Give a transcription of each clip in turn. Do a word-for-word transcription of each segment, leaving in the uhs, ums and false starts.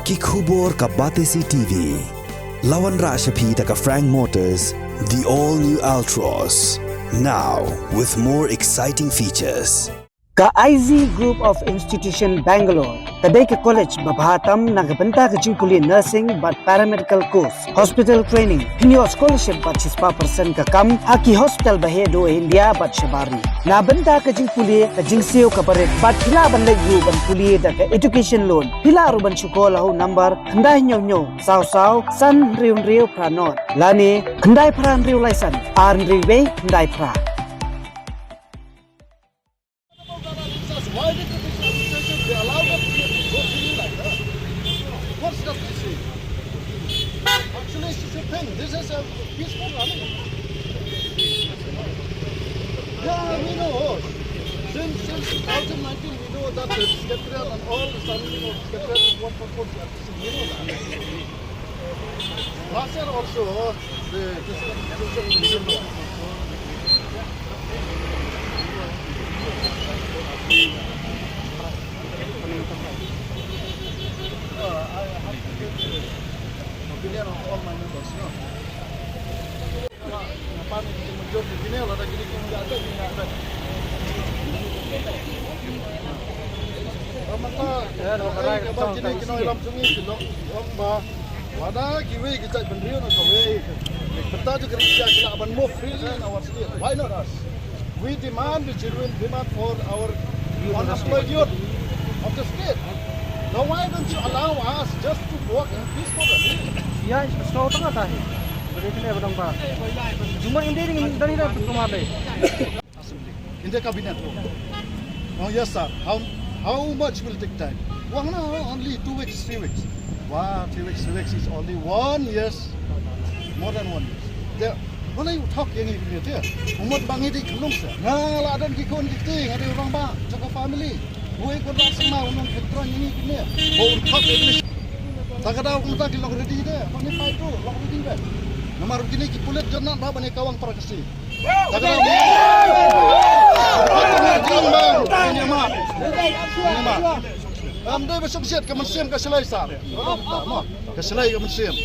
Ki khubor ka Batesi T V. La wanrah sha phi da ka Frank Motors, the all new Altroz. Now with more exciting features. Ka I Z Group of Institution Bangalore ka dei ka college ba bha tam na ka bynta ka jingpule nursing bad paramedical course, hospital training, pynïoh scholarship bad shispah percent ka kam ha ki hospital ba heh duh India bad shabar ri. Na bynta ka jingpule, ka jingsiew kaba rit bad phi lah ban leit ruh ban pule da ka education loan. Phi lah ruh ban shu call ha u number khyndai hynñiew hynñiew saw saw san hynriew hynriew phra nod lane khyndai phra hynriew lai san ar hynriew wei khyndai phra. Why did the British administration, they allowed us to go freely like that? What's that issue? Actually, you should think this is a peaceful rally. Yeah, we know. Since, since two thousand nineteen, we know that the secretariat and all the surrounding of the secretariat is what purpose. Last year also, the, this, uh, I have to get the opinion of all my members, no? Lada kine ki nongïalam jong ngi ki long, long ba lada kiwei ki jaitbynriew na kawei, bynta jong ka ri India ki lah ban move freely in our state. Why not us? We demand the genuine demand for our unemployed youth of the state. Now why don't you allow us just to walk in peaceful rally? Ïa, snow tang ata hi. Beri kene ba dang ba. Juma inde ding dari dah pertama deh. Assembly. In the cabinet. Oh yes, sir. How, how much will take time? Wah, no, only two weeks, three weeks. Wah, three weeks, three weeks is only one year. More than one year. There, what are you talking in here? Umat bangi di kulung sa. Nga la don ki khun ki kti, nga di orang ba, jaka family. Wei ko dak sama orang ki terang ini kini. Bau thok ini. Tak ada orang tak lok ready deh. Apa ni fight tu? Lok ready deh. Namar kini ki pulit janat ba bani kawang para kesi. Am dei ba suk siat ka mynsiem ka shalai sar. Ka shalai ka mynsiem.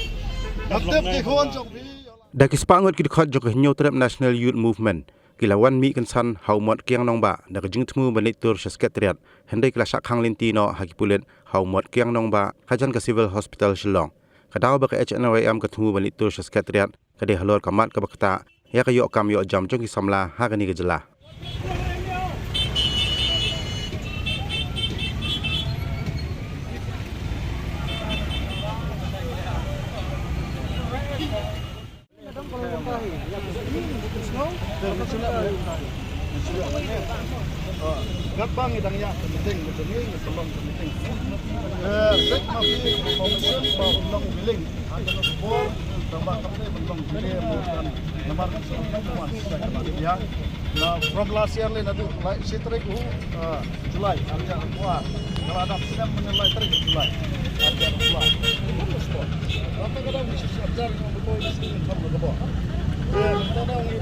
Nga tip ki khun jong phi. Da ki spah ngut ki dkhot jong ka Hynñiewtrep National Youth Movement ki la wan mih kynsan ha u Mot Kiang Nangbah da ka jingthmu ban leit tur sha Secretariat, hynrei ki la shah khang lynti noh ha ki pulit ha u Mot Kiang Nangbah hajan ka Civil Hospital Shillong. Ka daw ba ka H N Y M ka thmu ban leit tur sha Secretariat ka dei halor ka mat kaba ktah ïa ka ïoh kam ïoh jam jong ki samla ha kane ka jylla. Kat ba ngi dang ïa ka meeting, ka jong ngi ngi pynlong ka meeting. Eh, leit ma phi information ba u long willing. Ha kano ka por, tang ba kam dei ban long delay mo kan. Namar kan shu long wan sa ka la ïa. Na from last year le naduh lai shi tarik u, ah, July, ar hajar arphew ar. Ka la dap snem mynne lai tarik July, ar hajar arphew ar. Kan ka spot. Nangta ka dang ngi shu shu arhajar ngi ong ba koi ngi shu ngi kham ka bor. Eh, nangta dang ngi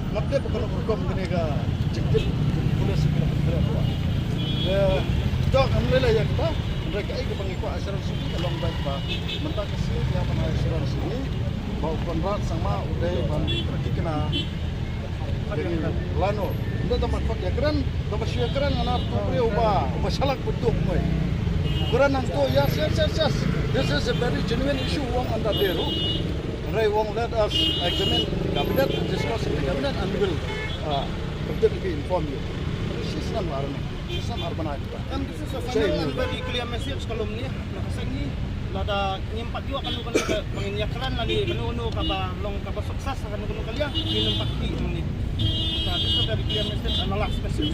ngap dei ba kano ka rukom kane ka jingtip pulit shu ki la pynkreh bor. Eh, dok ngam lei lei ïa kata. Hynrei kaei kaba ngi kwah assurance ïa phi ka long ba mynta ka sngi ki hap ban ai assurance ïa ngi ba u Conrad Sangma u dei ban kyrkieh kane. Lano, ynda da ban khot ïakren, da ba shu ïakren ngan ar tu briew uba, uba shalak bynta kumne. U kren hangto, yes, yes, yes, yes. This is a very genuine issue, u ong ynda dei ruh. Hynrei u ong let us examine cabinet, discuss in the cabinet and we will, uh, definitely inform you. Shi snem ar ne, shi snem ar bnai. Em, this is a final and very clear message ka lum ne, na ka seng ne, lada ngim pat ïoh kano kano ka, ba ngin ïakren lane kano kano kaba long kaba success ha kano kano ka liang, ngin ym pat kti hangne. Ka, this is a very clear message and a last message.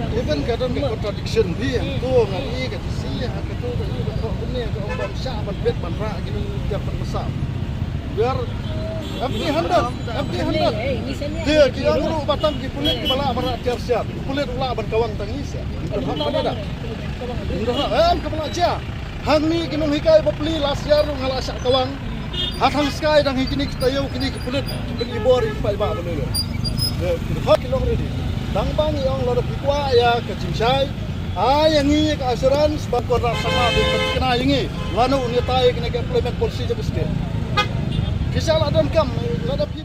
Even ka don ka contradiction phi, hangto nga ïohi ka T C, ha kato ka ïohi ka thoh kumne, ka ong ban shah ban bet ban rah, kino ki tiap ban masa. Empty handed, empty handed. Te ki ong ruh ba tang ki pulit kiba lah ban rah tiar sha. Ki pulit u lah ban kawang tang ïa sha. Ym don hok ban ïa da. Ym don hok, em, ka ba lah jia. Hangne ki nonghikai bapli last year ruh nga lah shah kawang. Ha Thangskai dang hi kine ki taïew, kine ki pulit ki pynibor ïa ki paidbah ba lei lei. Te ki dkhot ki long ready. Tang ba ngi ong lada phi kwah ïa ka jingshai, ai ïa ngi ka assurance ba Conrad Sangma u pynthikna ïa ngi lano un ïatai ïa kine ki employment policy jong ka state. Phi sa lah donkam lada phi